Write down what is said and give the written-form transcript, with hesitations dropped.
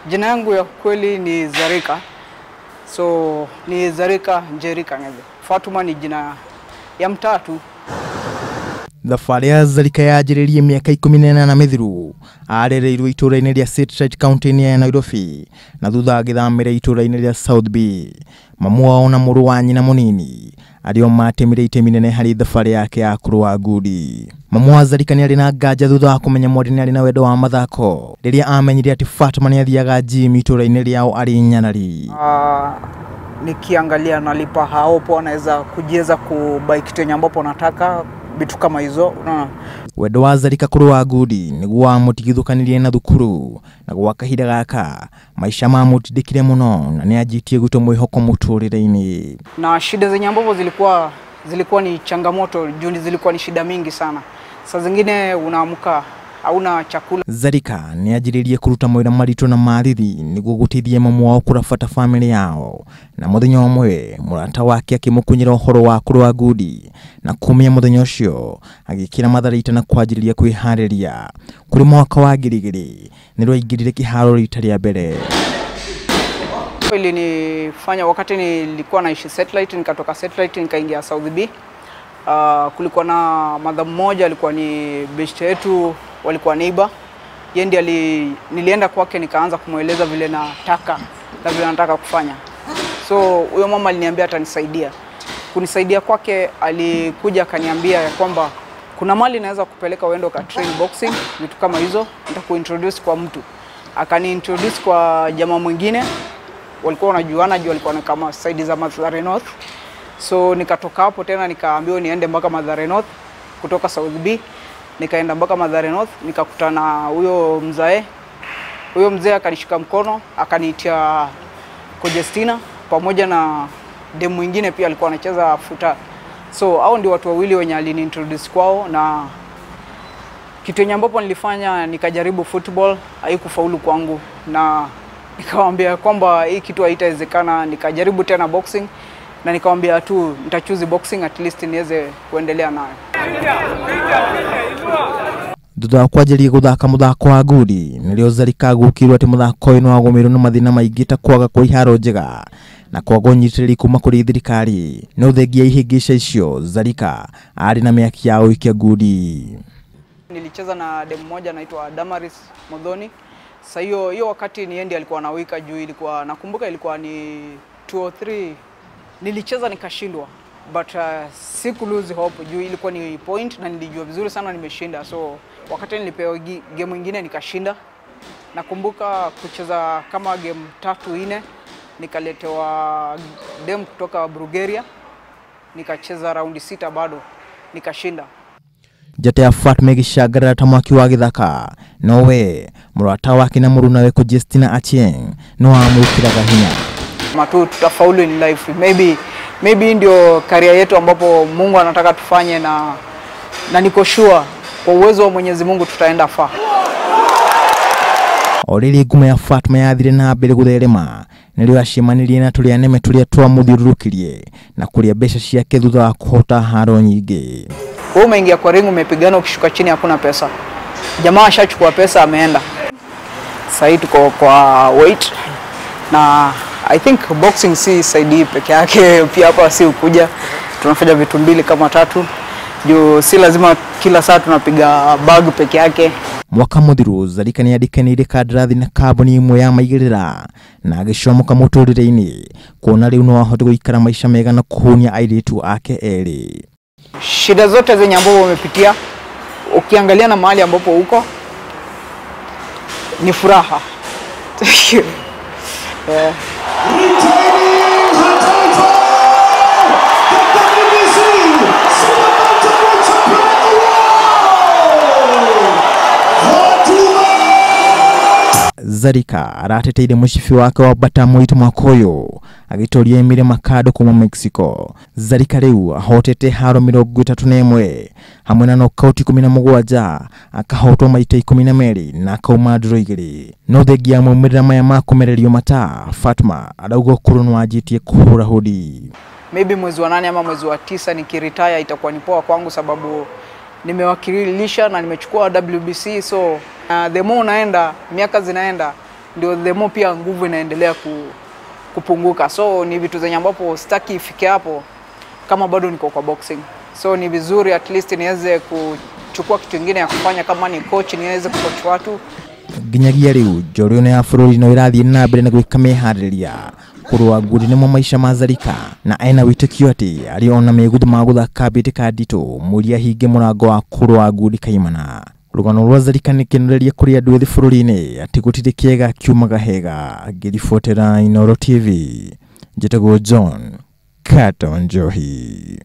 Jina yangu ya kweli ni Zarika. So ni Zarika Njeri Kang'ethe. Fatuma ni jina ya mtatu. Thabarĩ ya Zarika yanjĩrĩirie mĩaka 18 mĩthiru. Arereirwo itũũra-inĩ rĩa Satellite kaunti-inĩ ya Nairobi na thutha agĩthamĩra itũũra-inĩ rĩa South B. Mamu wao na mũrũ wa nyina mũnini arĩo matemire itemi nene harĩ thabarĩ yake ya kũrũa ngundi. Mamu wa Zarika nĩarĩ na nganja thutha wa kũmenya mwarĩ nĩarĩ na wendo wa mathako rĩrĩa amenyire atĩ Fatuma nĩathiaga gym itũũra-inĩ rĩao arĩ nyanari. Nikiangalia nalipa haopo naweza kujiweza kubuy kitu yenye ambapo nataka vitu kama hizo, unaona. Wendo wa Zarika kũrũa ngundi nĩguo wamũtigithũkanirie na thukuru na gwa kahinda gaka maisha mamũtindĩkire mũno na nĩanjĩtie gũte mwĩhoko mũtũrĩre-inĩ. Na shida zenye ambapo zilikuwa ni changamoto juu zilikuwa ni shida mingi sana. Saa zingine unaamka hauna chakula. Zarika nĩanjĩrĩirie kũruta mawĩra maritũ na marithi nĩguo gũteithia mamu wao kũrabata famĩlĩ yao, na mũthenya ũmwe mũrata wake akĩmũkunyĩra ũhoro wa kũrũa ngundi na kumia mũthenya ũcio agĩkĩra matharaita na kwanjĩrĩria kwĩharĩria. Kũrĩ mwaka wa 2000 nĩrĩo aingĩrire kĩharo rita rĩa mbere. Ilinifanya wakati nilikuwa naishi Satellite, nikatoka Satellite nikaingia South B. Kulikuwa na madam mmoja alikuwa ni best yetu, walikuwa neighbor. Yeye ndiye nilienda kwake nikaanza kumueleza vile nataka na vile nataka kufanya. So huyo mama aliniambia atanisaidia. Kunisaidia kwake alikuja akaniambia ya kwamba kuna mali naweza kupeleka uende ka train boxing, vitu kama hizo, nitakuintroduce kwa mtu. Akaniintroduce kwa jamaa mwingine, walikuwa wanajuana juu walikuwa kama side za Mathare North. So nikatoka hapo tena nikaambiwa niende mpaka Mathare North kutoka South B. Nikaenda mpaka Mathare North nikakutana huyo mzae. Huyo mzee akanishika mkono akaniitia Kojestina pamoja na demu mwingine pia alikuwa anacheza futa. So hao ndio watu wawili wenye aliniintroduce kwao, na kitu yenye ambapo nilifanya nikajaribu football, haikufaulu kwangu na nikamwambia kwamba hii kitu haitawezekana. Nikajaribu tena boxing na nikamwambia tu nitachoose boxing at least niweze kuendelea nayo. Thutha wa kwanjĩrĩria gũthaka mũthako wa ngundi nĩrĩo Zarika agũkĩirwo atĩ mũthako ũyũ nĩwagũmĩirwo nĩ mathĩna maingĩ ta kwaga kwa iharo njega na kwaga ũnyitĩrĩri kuma kũrĩ thirikari. No thengia ihĩngĩca icio Zarika arĩ na mĩaki ya ũikia ngundi. Nilicheza na demu mmoja anaitwa Damaris Modhoni. Sasa hiyo wakati ni ndiye alikuwa anawika juu, ilikuwa nakumbuka ilikuwa ni 203. Nilicheza nikashindwa, but siku lose hope juu ilikuwa ni point na nilijua vizuri sana nimeshinda. So wakati nilipewa game nyingine nikashinda. Nakumbuka kucheza kama game 3-4, nikaletewa dem kutoka Bulgaria, nikacheza raundi 6 bado nikashinda. Njata ya Fatuma ĩgĩcangarara ta mwaki wa gĩthaka, nowe mũrata wake na mũrunawe Kojestina Achieng no amwĩkĩraga hinya. Matu tutafaulu in life, maybe ndio career yetu ambapo Mungu anataka tufanye, na niko sure kwa uwezo wa Mwenyezi Mungu tutaenda far. O rĩrĩa ngumo ya Fatuma yathire na mbere gũtherema nĩrĩo acemanirie na tũrĩa neme tũrĩa twamũthiũrũrũkĩrie na kũrĩa mbeca ciake thutha wa kũhota haro nyingĩ. Wewe umeingia kwa ring umepigana, ukishuka chini hakuna pesa. Jamaa ashachukua pesa ameenda. Sasa hivi tuko kwa weight na I think boxing si saidi peke yake, pia hapa si ukuja tunafanya vitu mbili kama tatu. Juu si lazima kila saa tunapiga bag peke yake. Mwaka mũthiru Zarika nĩandĩkanĩire kandarathi na kambuni ĩmwe ya maigĩrĩra na agĩcomoka mũtũrĩre-inĩ kuona rĩu no ahote gũikara maica mega na kũhũnia airĩtu ake erĩ. Shida zote zenye ambapo umepitia ukiangalia na mahali ambapo uko ni furaha. Yeah. Zarika arateteire mũcibi wake wa bantamweight mwaka ũyũ agĩtoria Emile Mercado kuma Mexico. Zarika rĩu ahotete haro 31 hamwe na knockout 17, akahotwo maita 12 na akauma draw 2. No thengia ya maumĩrĩra maya ma kũmererio mata, Fatuma arauga ũkũrũ nĩwanjĩtie kũhũra hũdi. Maybe mwezi wa 8 ama mwezi wa 9 nikiretire itakuwa ni poa kwangu sababu nimewakilisha na nimechukua WBC. So the more unaenda miaka zinaenda ndio the more pia nguvu inaendelea kupunguka. So ni vitu zenye ambapo sitaki ifike hapo kama bado niko kwa boxing. So ni vizuri at least niweze kuchukua kitu kingine ya kufanya, kama ni coach niweze kucoach watu. Nginyagia rĩu njorua ya bũrũri no ĩrathiĩ na mbere na gwĩka meharĩrĩria kũrũa ngundi nĩmo maica ma Zarika, na ena wĩtĩkio atĩ arĩ ona megũthũ ma gũthaka mbĩtĩka nditũ mũria hinge mũrango wa kũrũa ngundi kaimana. Rũgano rwa Zarika nĩ kĩonereria kũrĩ andũ ethĩ bũrũri-inĩ atĩ gũtirĩ kĩega kiumaga hega. Ngĩribotera Inooro TV, njĩtagwo John Kato Njohi.